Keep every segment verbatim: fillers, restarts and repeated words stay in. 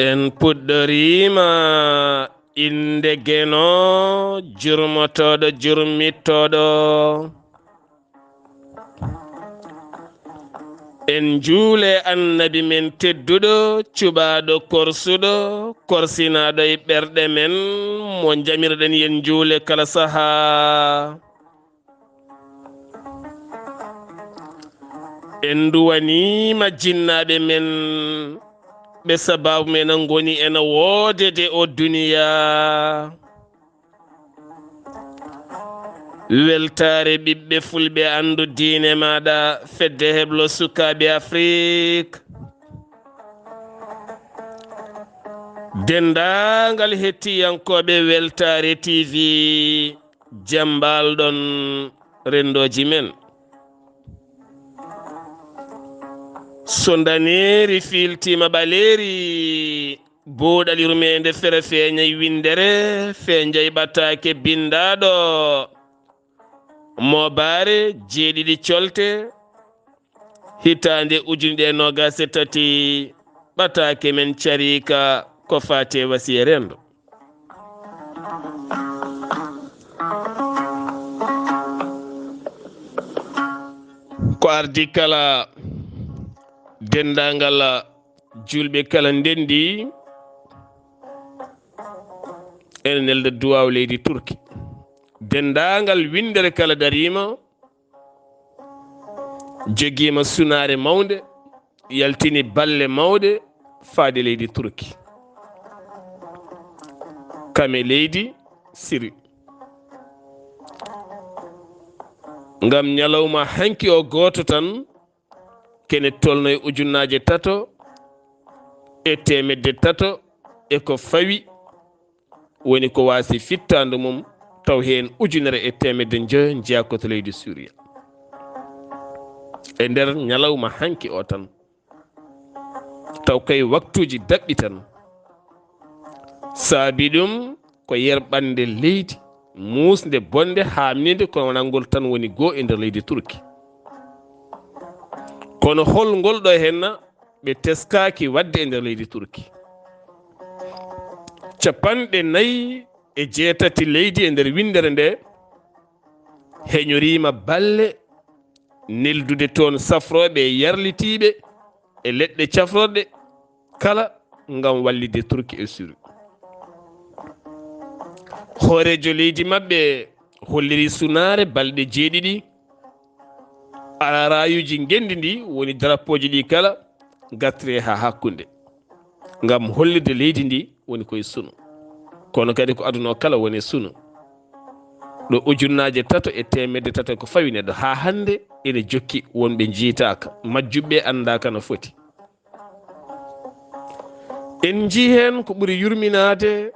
En puɗɗoriima innde Geno, jurmotooɗo, jurmittooɗo. En njuule Annabi men tedduɗo, cuɓaaɗo, korsuɗo, korsinaaɗo e ɓerɗe men, mo njamirɗen yen njuule kala sahaa. En nduwaniima jinnaaɓe men, ɓe sabaabu men ngoni ena woodede o duniyaa. Weltaare ɓiɓɓe fulɓe, anndu diine maaɗa, fedde heblo sukaaɓe Afrik. Denndaangal hettiyankooɓe Weltaare T V, jam mbaal-ɗon renndooji men. So ndaneeri fiiltiima ɓaleeri, buuɗal yurmeende fere feeñay winndere, feeñay ɓataake binndaaɗo. Moobaare jeeɗiɗi colte, hitaande ujunere e noogaas e tati, ɓataake men cariika ko faati e wasiya renndo. Ko ardi kala denndaangal juulɓe kala ndenndi, ene nelda duwaaw leydi Turki. Denndaangal winndere kala dariima, jogiima sunaare mawnde, yaltini balle mawɗe faade leydi Turki. Kam e leydi Siri. Ngam ñalawma hanki o gooto tan, kene tolno e ujunnaaje tato e teemedde tato e ko fawi, woni ko waasi fittaandu mum, taw heen ujunere e teemedde njoyo njeyaa ko to leydi Suuriya. E nder ñalawma hanki o tan, taw kay waktuuji daɓɓi tan. Saabi ɗum ko yerɓannde leydi, muusnde, bonde, haamninde, kono wonaa ngol tan woni goo e nder leydi Turki. Kono hol ngol ɗo henna ɓe teskaaki waɗde e nder leydi Turki? Capanɗe nayi e jeetati leydi e nder winndere nde heñoriima balle neldude toon safrooɓe e yarlitiiɓe e leɗɗe cafrorɗe kala ngam wallitde Turki e Siri. Hooreejo leydi maɓɓe holliri sunaare balɗe jeeɗiɗi, ararayuuji ngenndi ndi, woni darapooji ɗi kala, gattire haa hakkunde, ngam hollirde leydi ndi woni koye sunu. Kono kadi ko aduna o kala woni sunu. Ɗo ujunnaaje tato e teemedde tato ko fawi neɗɗo, haa hannde ene jokki, wonɓe njiytaaka, majjuɓe anndaaka no foti. En njii heen ko ɓuri yurminaade,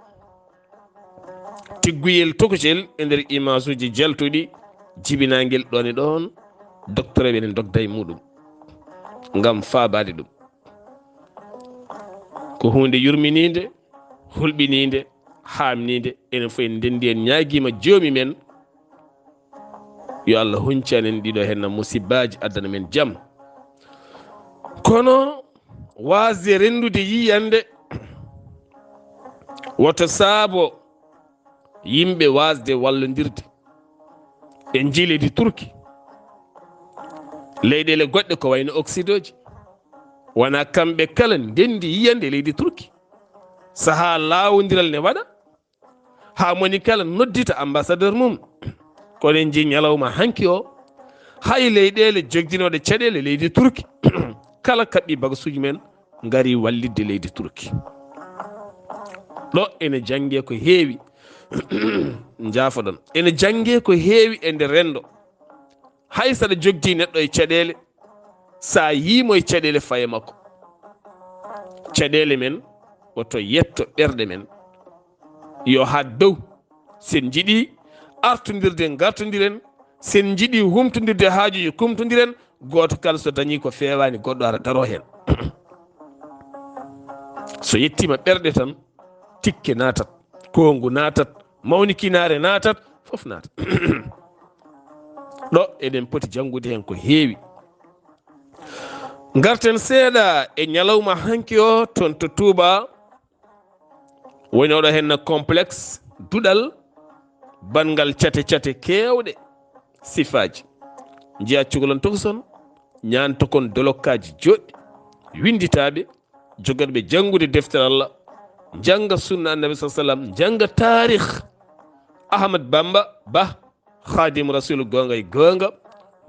tigguyel tokosel e nder imaasuuji jaltuɗi, jibinaangel ɗoon e ɗoon, doktoreeɓe ene ndogda e muɗum ngam faabaade ɗum. Ko huunde yurminiinde, hulɓiniinde, haamniinde, enen fof en ndenndi, en ñaagiima Joomi men, yo Allah huncan en ɗiɗo henna musibbaaji, addana men jam. Kono waasde renndude yiyannde, woto saabo yimɓe waasde wallondirde. En njii leydi Turki, leyɗeele goɗɗe ko wayno Oksidooji, wonaa kamɓe kala ndenndi yiyannde leydi Turki. Sahaa laawondiral ne waɗa, haa moni kala noddita ambassadeur mum. Kono en njii ñalawma hanki o, hay leyɗeele jogdinooɗe caɗeele leydi Turki, kala kaɓɓi bagasuuji men, ngari wallitde leydi Turki. Ɗo ene janngee ko heewi. Njaafoɗon. Ene janngee ko heewi e nder renndo. Hay saɗa jogdii neɗɗo e caɗeele, so a yiimo e caɗeele, faye makko. Caɗeele men, woto yetto ɓerɗe men. Yo haad dow. Sen njiɗi artondirde, ngartondiren. Sen njiɗi humtondirde haajuuji, kumtondiren. Gooto kala so dañii ko feewaani, goɗɗo ara daroo heen. So yettiima ɓerɗe tan, tikke naatat, koongu naatat, mawnikinaare naatat, fof naatat. Ɗo eɗen poti janngude heen ko heewi. Ngarten seeɗa e ñalawma hanki o toon to Touba. Woni oɗo henna complexe duɗal banngal cate cate keewɗe sifaaji. Njiya cukalon tokoson, ñaanto kon dolokkaaji joɗɗi, winnditaaɓe, jogorɓe janngude deftere Allah, njannga sunna Annabi sallallahu alayhi wa sallam, njannga taarih Ahmad Bamba Bah, Khadim Rasul goonga e goonga,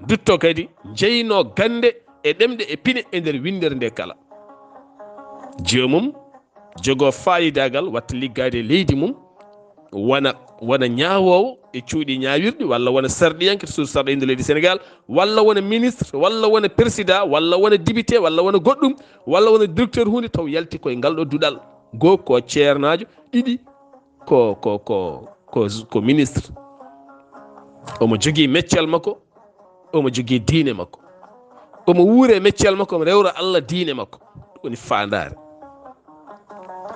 dutto kadi jeyno gannde e ɗemɗe e pine e nder winndere nde kala. Joomum jogo faayidaagal watta liggaade e leydi mum, wona, wona ñaawoowo e cuuɗi ñaawirɗi, walla wona sarɗiyanke to suudu sarɗo inde leydi Sénégal, walla wona ministre, walla wona président, walla wona député, walla wona goɗɗum, walla wona directeur huunde taw yalti koye ngal ɗo duɗal. Goo ko ceernaajo, ɗiɗi ko, ko, ko, ko, ko ministre. Omo jogii meccal makko, omo jogii diine makko. Omo wuure meccal makko, omo rewra Allah diine makko. Ɗum woni faandaare.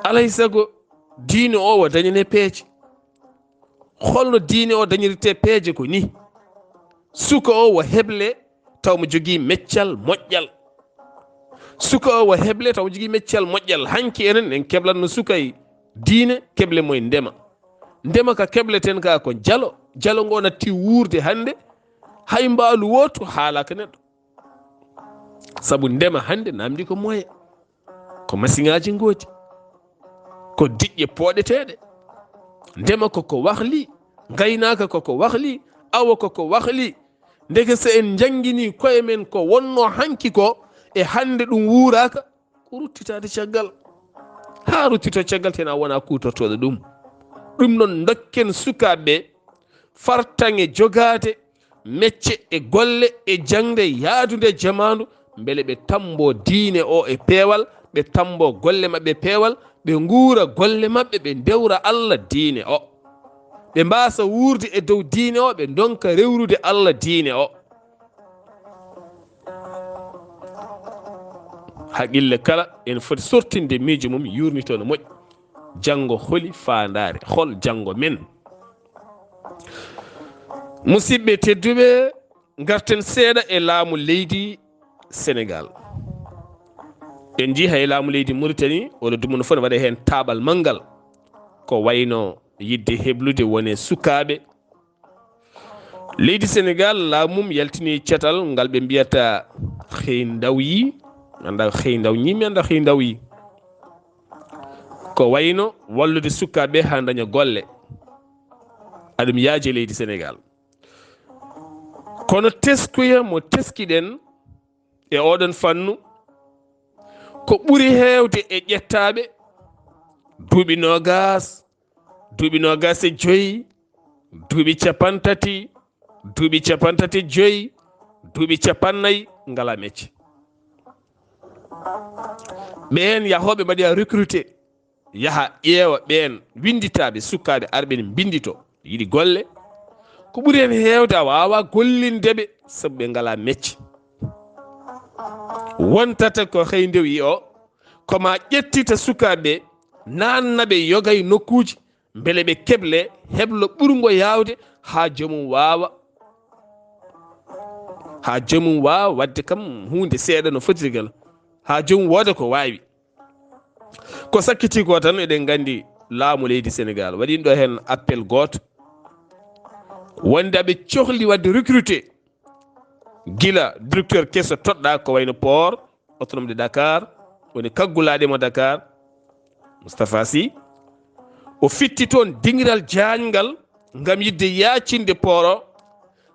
Alay sago diine o wa dañane peeje. Holno diine o dañirte peeje ko ni. Suka o wa heble taw mo jogii meccal moƴƴal. Suka o wa heble taw mo jogii meccal moƴƴal. Hanki enen en keblanno suka e diine, keble mo e ndema. Ndema ka kebleten ka ko jalo. Jalo ngo natti wuurde hannde. Hay mbaalu wootu haalaka neɗɗo. Sabu ndema hannde namdi ko moye. Ko masiŋaaji ngoodi. Ko diƴƴe pooɗeteeɗe. Ndema ko ko wahli. Ngaynaaka ko ko wahli. Awo ko ko wahli. Ndeke so en njanngini koye men ko wonno hanki ko e hannde ɗum wuuraaka, ko ruttitaade caggal. Haa ruttito caggal tena wona kuutortooɗo ɗum. Ɗum noon ndokken sukaaɓe ɓe fartaŋe jogaade mecce e golle e jaŋde yaadunde jamaanu, mbele ɓe tambo diine o e peewal, ɓe tambo golle maɓɓe peewal, ɓe nguura golle maɓɓe, ɓe ndewra Allah diine o. Ɓe mbaasa wuurde e dow diine o, ɓe ndonka rewrude Allah diine o. Haqqille kala ene foti sortinde miijo mum, yuurnito no moƴƴi. Janngo holi faandaare, hol janngo men? Musidɓe tedduɓe, ngarten seeɗa e laamu leydi Senegaal. En njii hay laamu leydi Muritani, oɗo dumunna fof ne waɗa heen taaɓal manngal. Ko wayno yiɗde heblude wone sukaaɓe. Leydi Senegaal, laamu mum yaltini catal ngal ɓe mbiyata xëy ndaw yi, annda xëy ndaw ñi, mi annda xëy ndaw yi. Ko wayno wallude sukaaɓe haa ndaña golle. Aɗum yaaji e leydi Senegaal. Kono teskuya mo teskiɗen e oɗon fannu, ko ɓuri heewde e ƴettaaɓe duuɓi noogas, duuɓi noogas e joyi, duuɓi capantati, duuɓi capantati e joyi, duuɓi capannay ngalaa mecce. Ɓeen yahooɓe mbaɗi a recruté, yaha ƴeewa ɓeen winnditaaɓe sukaaɓe arɓe ne mbinndito, yiɗi golle. Ko ɓuri heen heewde a waawaa gollinde ɓe sabu ɓe ngalaa mecce. Wontata ko xëy ndew yi o, ko ma ƴettita sukaaɓe, naanna ɓe yoga e nokkuuji, mbele ɓe keble heblo ɓurngo yaawde haa joomum waawa, haa joomum waawa waɗde kam huunde seeɗa no foti gal, haa joomum wooda ko waawi. Ko sakkitii ko tan, eɗen nganndi laamu leydi Senegaal waɗi ɗo heen appel gooto, wonde aɓe cohli waɗde recruté gila directeur keso toɗɗaa ko wayno port autonome de Dakar, woni kaggulaaɗe mo Dakar, Moustapha Sy, o fitti toon dingiral jaañngal ngam yiɗde yaacinde port o,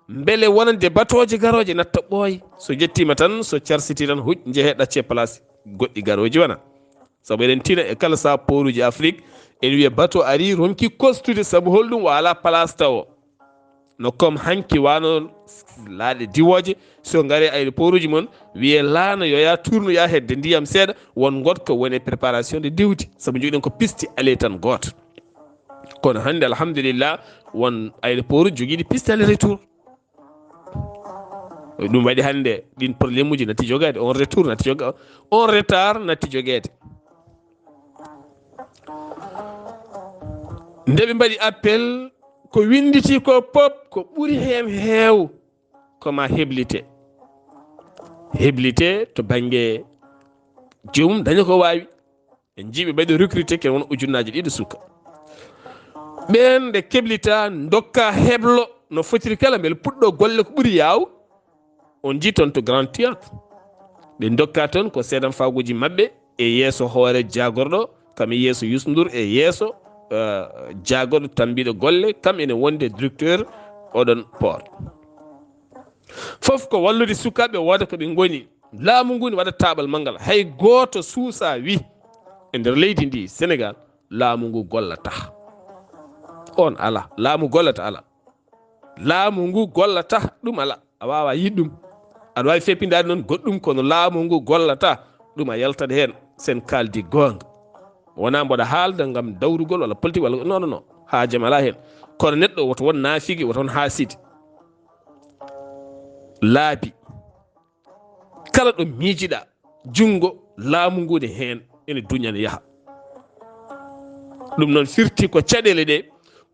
mbele wonande batooje garooje natta ɓooy. So jettiima tan, so carsiti tan, huj, njehee ɗaccee place goɗɗi garooji wona. Sabu eɗen tina e kala saha pooruuji Afrik, en wiya bato ari ronki kostude, sabu holɗum? O alaa place tawo. No comme hanki wano laaɗe diwooje, so ngare aéroport uji mon, wiye laana yo ya tourno, ya hedde ndiyam seeɗa, won goɗko woni e préparation de diwde, sabu jogiɗen ko piste aller tan gooto. Kono hannde, alhamdulillah, won aéroport uji jogiiɗi piste aller retour. Ɗum waɗi hannde ɗin problème uji natti jogaade, on retour natti joga-, on retard natti jogeede. Nde ɓe mbaɗi appel, ko winnditi ko pop, ko ɓuri heen heew, ko ma heblite. Heblite to bannge joomum daña ko waawi. En njiiɓe ɓeyɗo recruté ken won ujunnaaji ɗiɗo suka. Ɓeen nde keblita ndokka heblo no fotiri kala mbele puɗɗo golle ko ɓuri yaaw. On njii toon to Grand Théâtre. Ɓe ndokka toon ko seedanfaaguuji maɓɓe e yeeso hoore jaagorɗo, kam e yeeso Youssou Ndour e yeeso, eh, jaagorɗo tambiiɗo golle, kam ene wonde directeur oɗon port. Fof ko wallude sukaaɓe wooda ko ɓe ngoni. Laamu ngu ne waɗa taaɓal manngal. Hay gooto suusaa wi e nder leydi ndi Senegaal, laamu ngu gollata. On ala, laamu gollata ala. Laamu ngu gollata, ɗum ala. A waawaa yiɗ ɗum. Aɗa waawi feppindaade noon goɗɗum, kono laamu ngu gollata, ɗum a yaltat heen. Sen kaaldi goonga. Wonaa mboɗa haalda ngam dawrugol walla politique walla, non, non, non. Haajam alaa heen. Kono neɗɗo woto won naafigi, woto won haasidi. Laabi. Kala ɗo miijiɗaa, junngo laamu ngu ne heen, ene duña ne yaha. Ɗum noon firti ko caɗeele ɗe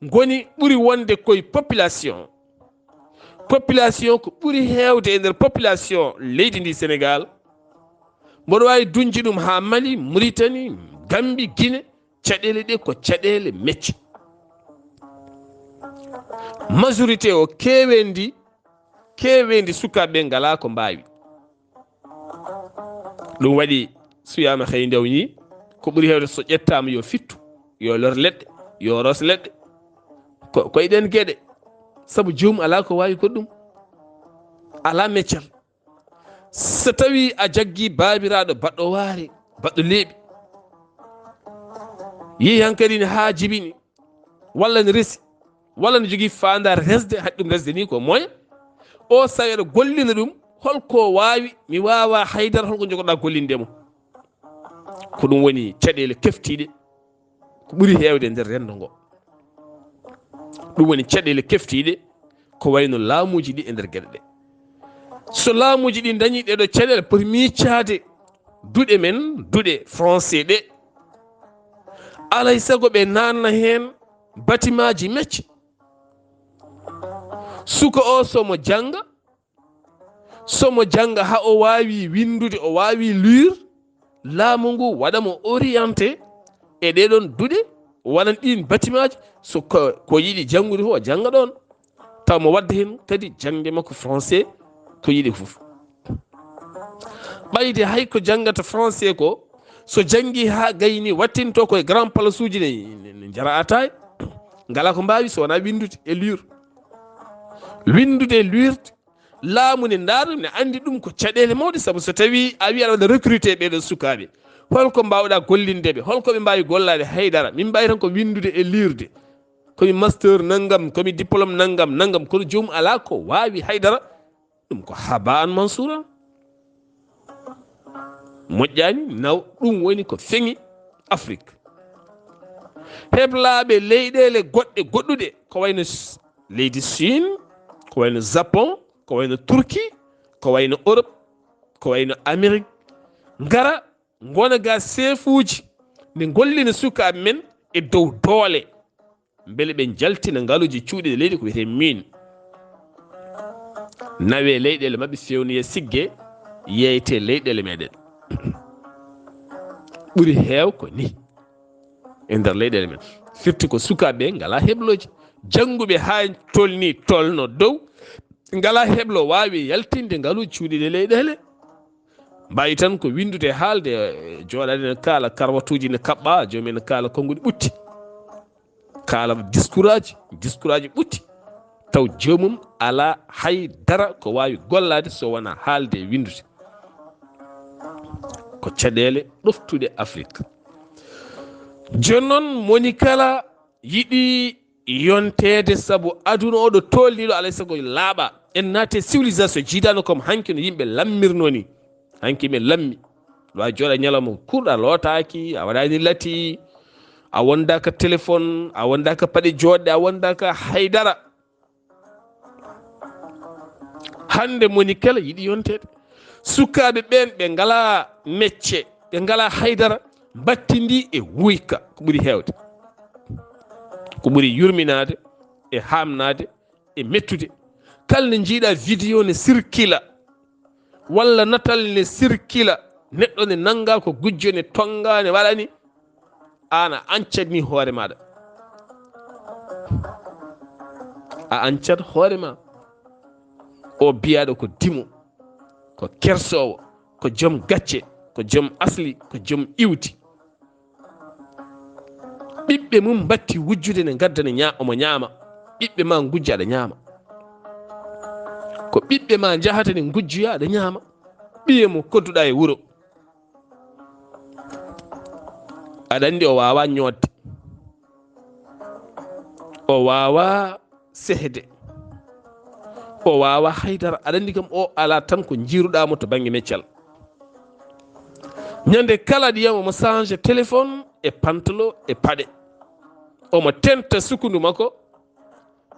ngoni ɓuri wonde koye population. Population ko ɓuri heewde e nder population leydi ndi Senegaal. Mboɗo waawi duñde ɗum haa Mali, Mauritanie, Gambie, Guinée. Caɗeele ɗe ko caɗeele mecce. Majorité o keeweendi, keeweendi sukaaɓe ngalaa ko mbaawi. Ɗum waɗi suyaama xey ndewñi, ko ɓuri heewde so ƴettaama yo fittu, yo lor leɗɗe, yo ros leɗɗe. Ko, ko e ɗeen geɗe. Sabu joomum alaa ko waawi goɗɗum. Alaa meccal. So tawii a jaggii baabiraaɗo baɗɗo waare, baɗɗo leeɓi, yehi hankadi ne haa jibini, walla ne resi, walla ne jogii faandaare resde, haɗi ɗum resde nii ko moyen, o sawi aɗa gollina ɗum, holko waawi, mi waawaa haydara, holko njogoɗaa gollinde mo? Ko ɗum woni caɗeele keftiiɗe. Ko ɓuri heewde nder renndo ngo. Ɗum woni caɗeele keftiiɗe ko wayno laamuuji ɗi e nder geɗe ɗe. So laamuuji ɗi ndañi ɗee ɗoo caɗeele poti miicaade duɗe men, duɗe français ɗe, alay sago ɓe naatna heen batimaaji mecce. Suka o so mo jannga, so mo jannga haa o waawi winndude, o waawi lire, laamu ngu waɗa mo orienté e ɗee ɗoon duɗe, waɗan ɗiin batimaaji, so ko, ko yiɗi janngude fof o jannga ɗoon. Taw mo waɗde heen kadi jaŋde makko français ko yiɗi fof. Ɓayde hay ko janngata français ko, so janngi haa gayni wattinto koye grand place uji ne, ne, ne njara ataaya. Ngalaa ko mbaawi so wonaa winndude e lire. Winndude e lirde, laamu ne ndaara, ne anndi ɗum ko caɗeele mawɗe, sabu so tawii a wii aɗa waɗa recruté ɓee ɗoo sukaaɓe, holko mbaawɗaa gollinde ɓe? Holko ɓe mbaawi gollaade? Haydara. Min mbaawi tan ko winndude e lirde. Ko mi master nanngam, ko mi diplôme nanngam, nanngam, kono joomum alaa ko waawi haydara. Ɗum ko habaan mansuura. Moƴƴaani, naw, ɗum woni ko feŋi Afrik. Heblaaɓe leyɗeele goɗɗe goɗɗuɗe, ko wayno S-, leydi Siin, ko wayno Japon, ko wayno Turki, ko wayno Europe, ko wayno Amerik, ngara ngona ga seefuuji, ne ngollina sukaaɓe men e dow doole. Mbele ɓe njaltina ngaluuji cuuɗiiɗe leydi ko wiyetee mine. Nawee leyɗeele maɓɓe, feewnoyee siggee, yeeytee leyɗeele meɗen. Ɓuri heew ko ni e nder leyɗeele men. Firti ko sukaaɓe ngalaa heblooji. Jannguɓe haa tolni tolno dow, ngalaa heblo waawi yaltinde ngaluuji cuuɗiiɗe leyɗeele. Mbaawi tan ko winndude, haalde, eh, jooɗaade ne kaala karwatuuji ne kaɓɓa, joomum en kaala konnguɗi ɓutti. Kaala diskuraaji, diskuraaji ɓutti. Taw joomum alaa hay dara ko waawi gollaade so wonaa haalde e winndude. Ko caɗeele ɗoftuɗe Afrik. Jooni noon, moni kala yiɗi yonteede, sabu aduna o ɗo tolniiɗo, alay sago laaɓa. En naate civilisation jiidaano comme hanki no yimɓe lammirnoo ni. Hanki men lammi. Ɗo a jooɗa ñalawma ko kurɗa, lootaaki, a waɗaani lati, a wondaaka téléphone, a wondaaka paɗe jooɗɗe, a wondaaka haydara. Hannde moni kala yiɗi yonteede. Sukaaɓe ɓeen ɓe ngalaa mecce, ɓe ngalaa haydara, mbattindi e wuyka ko ɓuri heewde. Ko ɓuri yurminaade e haamnaade e mettude. Kala nde njiiɗa vidéo ne sirkila, walla natal ne sirkila, neɗɗo ne nannga ko gujjo ne tonnga ne waɗani, aan a ancat ni hoore maaɗa. A ancat hoore ma. O biyaaɗo ko dimo, ko kersoowo, ko jom gacce, ko jom asli, ko jom iwdi. Ɓiɓɓe mum mbatti wujjude ne ngadda ne ña-, omo ñaama. Ɓiɓɓe ma ngujja aɗa ñaama. Ko ɓiɓɓe ma njahata ne ngujjoya aɗa ñaama. Ɓiye mo kodduɗa e wuro. Aɗa anndi o waawa ñoodde. O waawa sehde. O waawa haydara. Aɗa anndi kam o ala tan ko njiiruɗa mo to bannge meccal. Ñande kala ɗiyam omo change téléphone e pantalo e paɗe. Omo tenta sukundu makko.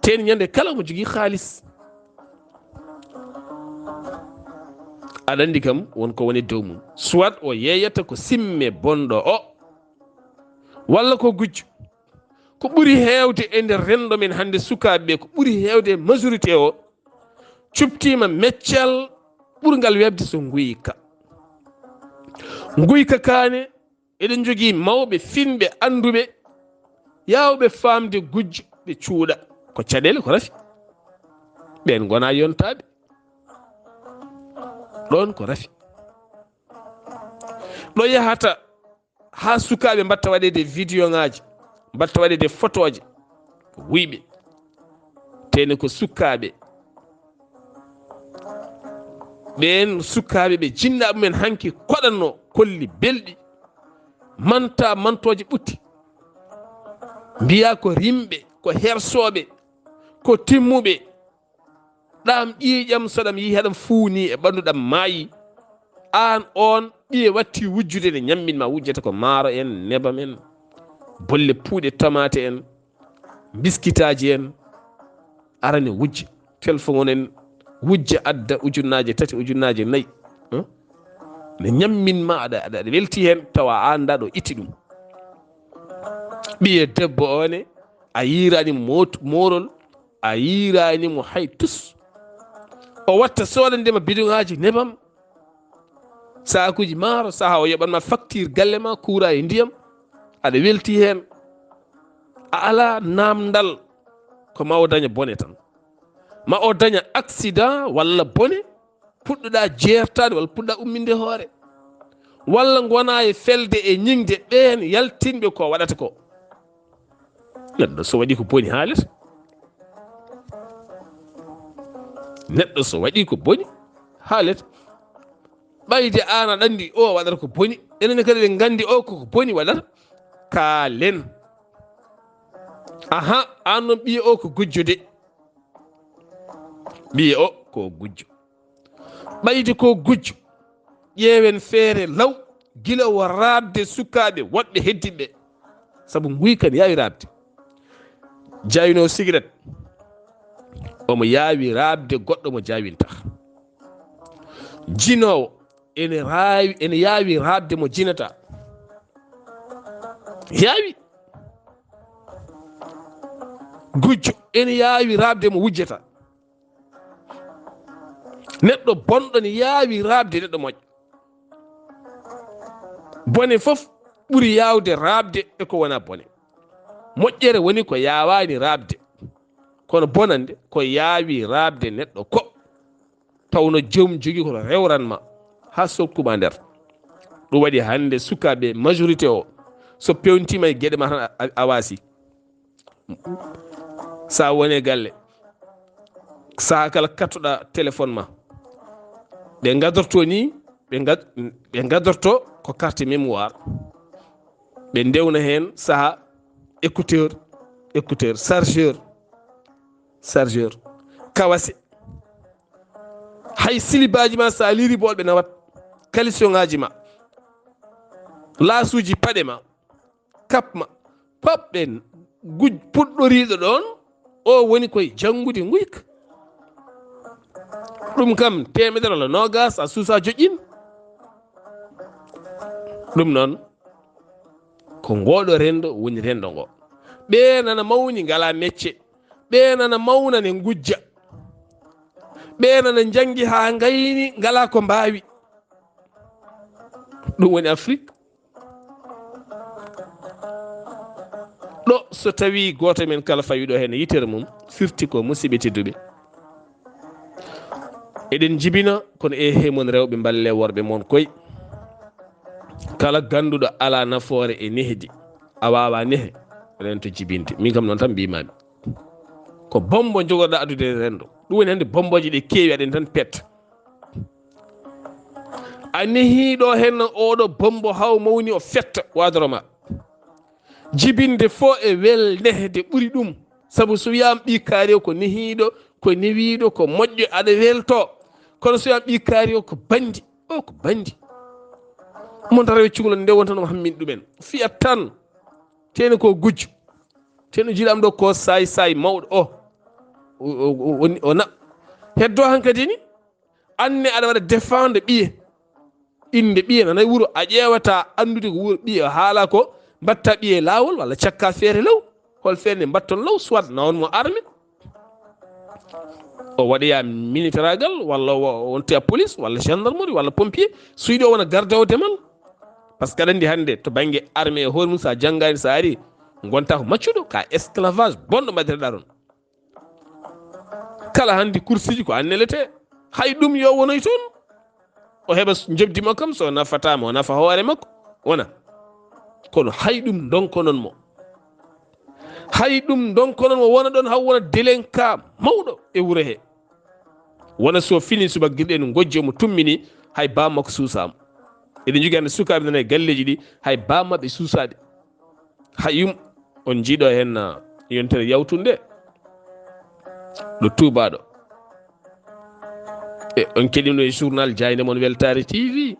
Ten ñande kala omo jogii haalis. Aɗa anndi kam won ko woni dow mum. Soit o yeeyata ko simme bonɗo o, walla ko gujjo. Ko ɓuri heewde e nder renndo men hannde sukaaɓe ɓe, ko ɓuri heewde e majorité o, cuɓtiima meccal ɓurngal weeɓde so nguyka. Nguyka kaane, eɗen njogii mawɓe finɓe annduɓe, yaawɓe faamde gujjo, ɓe cuuɗa. Ko caɗeele ko rafi. Ɓeen ngona yontaaɓe. Ɗoon ko rafi. Ɗo yahata haa sukaaɓe mbatta waɗeede vidéo ŋaaji, mbatta waɗeede photoje, wuyɓe. Tene ko sukaaɓe. Ɓeen sukaaɓe ɓe jinnaaɓe men hanki koɗanno kolli belɗi. Manta mantooje ɓutti. Mbiya ko rimɓe, ko hersooɓe, ko timmuɓe. Ɗam ƴiiƴam so ɗam yihi haɗam fuuni e ɓanndu ɗam maayi. Aan oon ɓiye watti wujjude ne ñammin ma wujjata ko maaro en, nebam en, bolle puuɗe tamaate en, biskitaaji en. Arani wujja. Telefon en wujja adda ujunnaaje tati, ujunnaaje nayi. Huh? Ne ñammin ma aɗa, aɗa, aɗa welti heen tawa aan ndaa ɗo itti ɗum. Ɓiye debbo o ne a yiirani moot-, moorol, a yiirani mo hay tus. O watta soodande ma bidoŋaaji nebam, saakuuji maaro, saha o yoɓan ma facture galle ma, kuura e ndiyam, aɗa welti heen. A alaa naamndal ko ma o daña bone tan. Ma o daña accident walla bone, puɗɗuɗa jeertaade walla puɗɗa umminde hoore. Walla ngona e felde e ñiŋde ɓeen yaltinɓe ko waɗata ko. Neɗɗo so waɗi ko boni haalata. Neɗɗo so waɗi ko boni haalata. Ɓayde aan aɗa anndi o waɗata ko boni. Enen kadi ɓe nganndi o ko ko boni waɗata. Kaalen. Aha, aan noon ɓiye o ko gujjo de. Ɓiye o ko gujjo. Ɓayde ko gujjo, ƴeewen feere law, gila o raaɓde sukaaɓe woɗɓe heddiɓe. Sabu nguyka ne yaawi raaɓde. Jaawinoowo sigaret, omo yaawi raaɓde goɗɗo mo jaawinta. Jinoowo, ene raawi, ene yaawi raaɓde mo jinata. Yaawi. Gujjo, ene yaawi raaɓde mo wujjata. Neɗɗo bonɗo ne yaawi raaɓde neɗɗo moƴƴo. Bone fof ɓuri yaawde raaɓde e ko wona bone. Moƴƴere woni ko yaawaani raaɓde. Kono bonande ko yaawi raaɓde neɗɗo ko. Tawno joom jogii ko rewran ma haa sokku ma nder. Ɗum waɗi hannde sukaaɓe majorité o, so pewntiima e geɗe ma tan a, a, a waasi. Sa woni e galle, saha kala kattuɗa téléphone ma, ɓe gadorto ni, ɓe gad-, ɓe gadorto ko carte mémoire. Ɓe ndewna heen saha écouteur, écouteur, chargeur, chargeur, kawase. Hay silibaaji ma sa liiri bool ɓe nawat, caleçon ŋaaji ma, laasuuji paɗe ma, kap ma, pap ɓe guj-, puɗɗoriiɗo ɗoon, o woni koye janngude nguyka. Ɗum kam, teemedere walla noogaas a suusa joƴƴin. Ɗum noon, ko ngooɗo renndo woni renndo ngo. Ɓeen ana mawni, ngalaa mecce. Ɓeen ana mawna ne ngujja. Ɓeen ana njanngi haa ngayni, ngalaa ko mbaawi. Ɗum woni Afrik. Ɗo so tawii gooto men kala fawi ɗo heen e yitere mum, firti ko, musiɓɓe tedduɓe. Eɗen njibina, kono eehey mon rewɓe, mballee worɓe mon koy. Kala gannduɗo alaa nafoore e nehdi, a waawaa nehe, rento jibinde. Min kam noon tan mbiimaami. Ko bommbo njogorɗaa addude e renndo. Ɗum woni hannde bommbooje ɗe keewi, aɗen tan pet. A nehii ɗo heen oɗo bommbo, haa o mawni, o fetta wadoro ma. Jibinde fof e wel nehde ɓuri ɗum. Sabu so wiyaama ɓii kaari o ko nehiiɗo, ko newiiɗo, ko moƴƴo, aɗa welto. Kono so wiyaama ɓii kaari o ko banndi, o ko banndi. Mon tata yo cukalel nde wonta no hammin ɗumen. Fiyat tan. Teno ko gujjo. Teno jiilaam ɗo ko saay saay mawɗo o. O, o, o, o, o na-, heddo hankadi ni. Anne aɗa waɗa défendre ɓiye. Innde ɓiye nana e wuro, a ƴeewata anndude ko wuro ɓiye o haala ko, mbatta ɓiye laawol walla cakka feere law. Hol feere nde mbatton law, soit na on mo armé. O waɗoya militaragal, walla o wontoya police, walla gendarmerie, walla pompier. Suyɗo o wona gardawo demal. Par ce que aɗa anndi hannde to bannge armée e hoore mum, so a janngaani, so a ari, ngonta ko maccuɗo, ka esclavage bonɗo mbaɗirɗa ɗon. Kala hannde kursiiji ko an nelete. Hay ɗum yo wonoy toon. O heɓa s-, njoɓdi makko kam, so nafataama, o nafa hoore makko. Wona. Kono hay ɗum ndonkonon mo. Hay ɗum ndonkonon mo, wona ɗon, haw wona délinquant mawɗo e wuro he. Wona so fini subaka gila ene ngojji, omo tummini, hay baaba makko suusaama. Eɗen njogii hannde sukaaɓe nana e galleeji ɗi, hay baaba maɓɓe suusaaɓe. Hay yum, on njiiɗo heen, ah, yontere yawtunde ɗo tuubaaɗo. E on keɗino e journal Jaaynde mon Weltaare T V.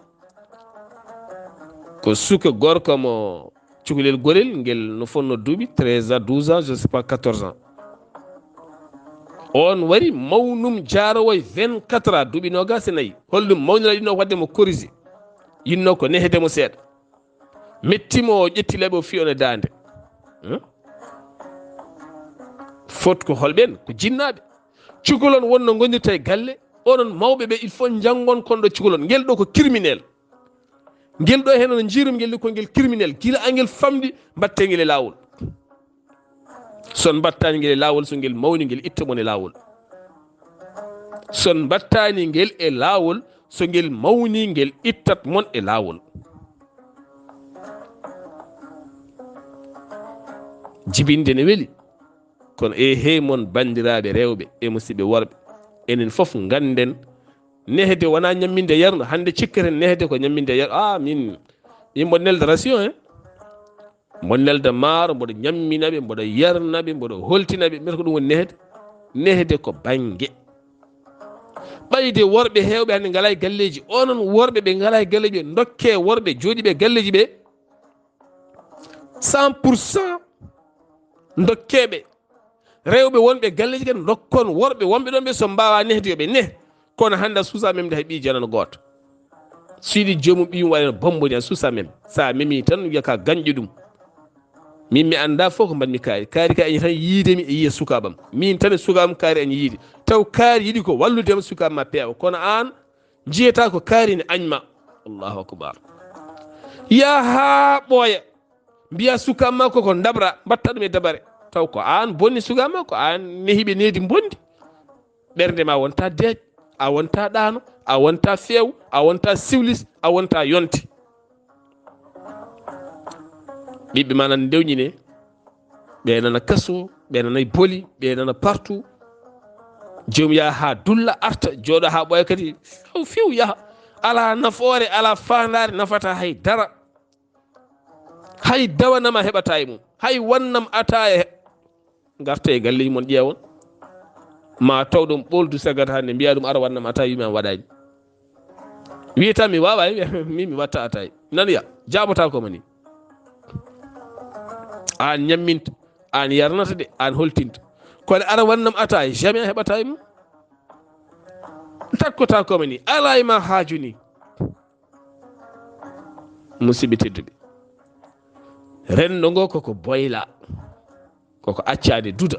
Ko suka gorko mo cukalel gorel, ngel no fotnoo duuɓi treize à douze ans, je sais pas, quatorze ans. On wari mawnum jaarowo e vingt-quatre ans, duuɓi noogaas e nayi. Holɗum mawnira ɗinno waɗde mo corrigé? Yinno ko nehede mo seeɗa. Metti mo, o ƴetti laɓi, o fiyi on e daande. Hmm? Fot ko holɓen? Ko jinnaaɓe. Cukalon wonno ngondirta e galle, onon mawɓe ɓe, il faut njanngon kon ɗo cukalon. Ngel ɗo ko criminel. Ngel ɗo heen no njiirum ngel ni ko ngel criminel. Gila angel famɗi, mbatte ngel e laawol. So on mbattaani ngel e laawol, so ngel mawni, ngel itta mon e laawol. So on mbattaani ngel e laawol, so ngel mawni, ngel ittat mon e laawol. Jibinde ne weli. Kono e hey mon banndiraaɓe rewɓe e musiɓɓe worɓe, enen fof ngannden nehde wonaa ñamminde yarnude. Hannde cikketen nehde ko ñamminde yar-, ah, min, min mboɗo nelda ration, eh? Mboɗo nelda maaro, mboɗo ñammina ɓe, mboɗo yarna ɓe, mboɗo holtina ɓe. Mbiyata ko ɗum woni nehde? Nehde ko bannge. Ɓayde worɓe heewɓe hannde ngalaa e galleeji. Onon worɓe ɓe ngalaa e galleeji ɓe, ndokkee worɓe jooɗiiɓe e galleeji ɓe cent pour cent, ndokkee ɓe. Rewɓe wonɓe galleeji kadi ndokkon worɓe wonɓe ɗon ɓe, so mbaawaa nehde yo ɓe neh. Kono hannde a suusaa memde hay ɓii janano gooto. So yiɗi joomum ɓiyum waɗa no bommbo ni, a suusaa mem. So a memii tan wiya ka gañƴo ɗum. Min mi anndaa fof ko mbaɗmi kaari. Kaari ka añi tan yiide mi e yiya sukaaɓam. Min tan e sukaam kaari añi yiide. Taw kaari yiɗi ko wallude am sukaaɓe ma peewa. Kono aan njiyataa ko kaari ne añ ma. Allahu akbar. Yaa haa ɓooya. Mbiya sukaaɓe ma ko ko ndaɓra, mbatta ɗum e dabare. Taw ko aan bonni sukaaɓe ma, ko aan nehiɓe nehdi mbondi. Ɓernde ma wonta deej, a wonta ɗaano, a wonta feew, a wonta siwlis, a wonta yonte. Ɓiɓɓe ma nana ndewñine, ɓe nana kaso, ɓe nana boli, ɓe nana partout. Joom yaha ha dulla, arta, jooɗo ha ɓooya kadi, few, few yaha. Ala nafoore, ala faandaare, nafata hay dara. Hay dawanam a heɓata e mum. Hay wannam ataaya he-, garta e galleeji mon ƴeewon. Ma taw ɗum ɓoldu saggata hannde mbiya ɗum ara wannam ataaya, wiima mi waɗaani. Wiyata mi waawaa, min mi watta ataaya. Nan ya, jaabata ko mani. Aan ñamminta, aan yarnata de, aan holtinta. Kono ara wannam ataaya, jamais a heɓata e mum. Takkota ko mani, alaa e ma haaju ni. Musidɓe tedduɓe, renndo ngo koko boyla, koko accaade duda.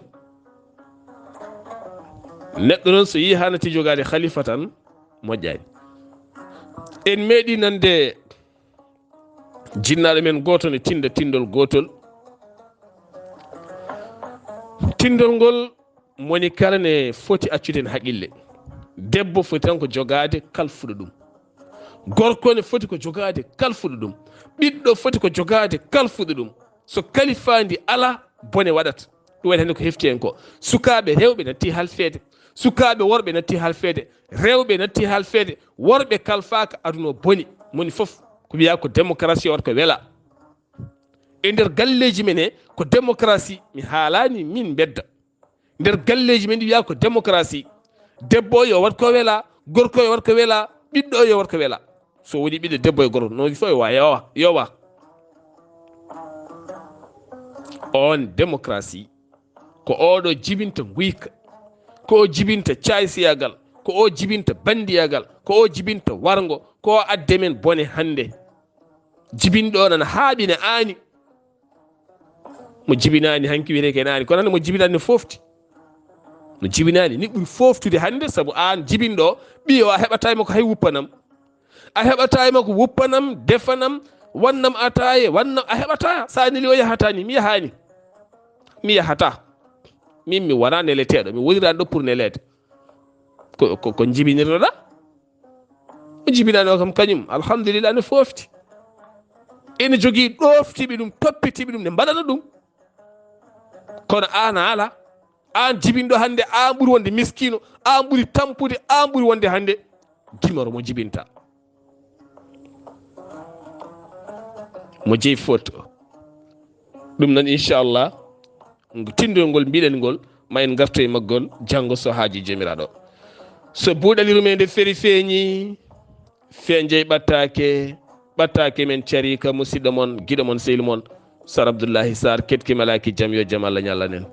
Neɗɗo noon so yii haanati jogaade khalifa tan, moƴƴaani. En meeɗi nande jinnaaɗo men gooto ne tinda tindol gootol. Tindol ngol moni kala ne foti accude en haqille. Debbo foti tan ko jogaade kalfuɗo ɗum. Gorko ne foti ko jogaade kalfuɗo ɗum. Ɓiɗɗo foti ko jogaade kalfuɗo ɗum. So kalifaandi ala, bone waɗat. Ɗum waɗi hannde ko hefti en ko. Sukaaɓe rewɓe natti halfeede. Sukaaɓe worɓe natti halfeede. Rewɓe natti halfeede. Worɓe kalfaaka, aduna o boni. Moni fof ko wiyaa ko démocratie, o waɗa ko wela. E nder galleeji men he, ko démocratie. Mi haalaani min mbedda. Nder galleeji men ɗi wiyaa ko démocratie. Debbo o yo waɗ ko wela, gorko o yo waɗ ko wela, ɓiɗɗo o yo waɗ ko wela. So woni ɓiɗɗo debbo e gorko, noon fof yo wa, yo wa, yo wa. On démocratie, ko oɗo jibinta nguyka, ko o jibinta caysiyagal, ko o jibinta bandiyagal, ko o jibinta warngo, ko o adde men bone hannde. Jibinɗo on ana haaɓi, ne aani. Mo jibinaani hanki wiyetee ko ene aani, kono hannde mo jibinaani no foofti. Mo jibinaani ni ɓuri fooftude hannde, sabu aan jibinɗo o, ɓiyo o, a heɓataa e makko hay wuppanam. A heɓataa e makko wuppanam, defanam, wannam ataaye, wannam, a heɓataa. So a neli o yahataa ni, mi yahaani. Mi yahataa. Min mi wonaa neleteeɗo, mi woniraani ɗo pour neleede. Ko, ko, ko jibinirnoɗaa? O jibinaano kam kañum, alhamdulillah, no foofti. Ene jogii ɗooftiiɓe ɗum, toppitiiɓe ɗum, ne mbaɗana ɗum. Kono aan a alaa. Aan jibinɗo hannde, aan ɓuri wonde miskiino, aan ɓuri tampude, aan ɓuri wonde hannde gimoro mo jibinta. Mo jeyi foto. Ɗum noon, inchallah, tindol ngol mbiɗen ngol, ma en ngartu e maggol janngo so haaju Joomiraaɗo. So buuɗali rumeende feri feeñi, feenjey ɓattaake, ɓattaake men cariika, musidɗo mon, giɗo mon, sehil mon, Sar Abdullahi Sar, ketki malaaki jam, yo jam Allah ñallan en.